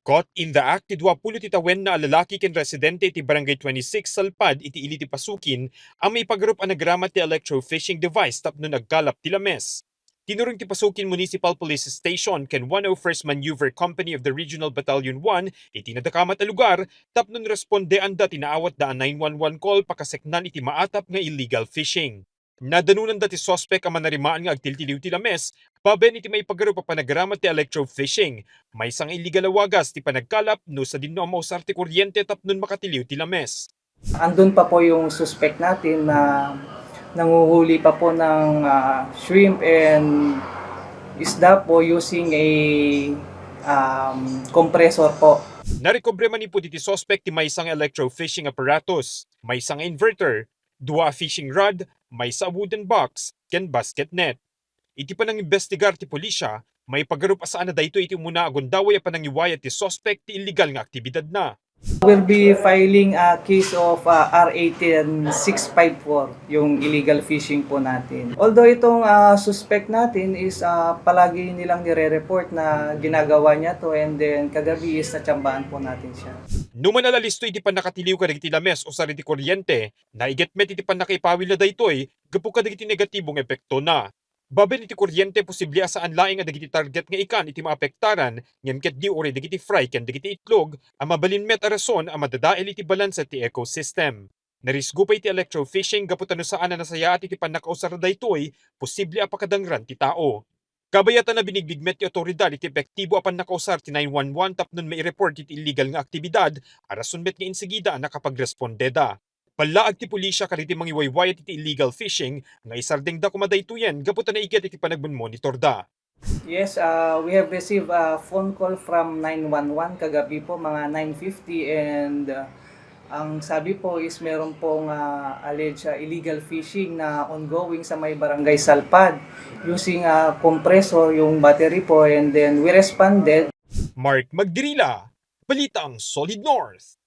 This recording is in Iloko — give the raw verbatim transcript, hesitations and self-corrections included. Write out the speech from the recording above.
Caught in the act ti dua pulo ti tawenna a lalaki ken residente iti Barangay twenty-six Salpad iti ili ti Pasukin a maipagarup a nagramat ti electrofishing device tapno nagkalap ti lames. Tinuring ti Pasukin Municipal Police Station ken one oh first Maneuver Company of the Regional Battalion one iti nadakamat a lugar tapno respondeanda ti naawatda a nine one one call pakaseknan iti maatap nga illegal fishing. Nadanonanda ti suspek a manarimaan nga agtiltiliw ti lames babaen iti maipagarup a panagramat ti electrofishing, maysa nga illegal a wagas ti panagkalap no sadinno a mausar ti kuryente tapnon makatiliw ti lames. Andun pa po yung suspect natin na nanguhuli pa po ng, ah, shrimp and isda po using a, um, compressor po. Narekobre manipud iti suspek ti maysa nga electrofishing apparatus, maysa nga inverter, dua a fishing rod, maysa a wooden box, ken basket net. Iti panangimbestigar ti pulisya, maipagarup a saan a daytoy iti umuna a gundaway a panangiwayat ti suspek ti illegal nga aktibidadna. We'll be filing a case of, ah, R eighteen six five four, yung illegal fishing po natin. Although itong, ah, suspect natin is, ah, palagi nilang nire-report na ginagawa niya to, and then kagabi is natsambahan po natin siya. Numan a nalisto iti pannakatiliw kadagiti lames usar iti kuryente, naiget met iti pannakaipawilna daytoy gapu kadagiti negatibong epektona. Babaen iti kuryente, posible a saan laeng a dagiti target nga ikan iti maapektaran, ngem ketdi uray dagiti fry ken dagiti itlog a mabalin met a rason a madadael iti balanse ti ecosystem. Narisgo pay ti electrofishing gapu ta no saan a nasayaat iti pannakausar daytoy, posible a pakadangran ti tao. Kabayatan a binigbig met ti awtoridad iti epektibo a pannakausar ti nine one one tapnon maireport iti illegal nga aktibidad a rason met nga insigida a nakapagrespondeda. Pallaag ti pulisya kadagiti mangiwaywayat iti illegal fishing nga isardengda koma daytoyen gapu ta naiget iti panagmonitorda. Yes, uh, we have received a phone call from nine one one kagabi po, mga nine fifty, and, uh, ang sabi po is meron pong, uh, alleged, uh, illegal fishing na ongoing sa may barangay Salpad using a compressor, yung battery po, and then we responded. Mark Magdirila, Balitang Solid North.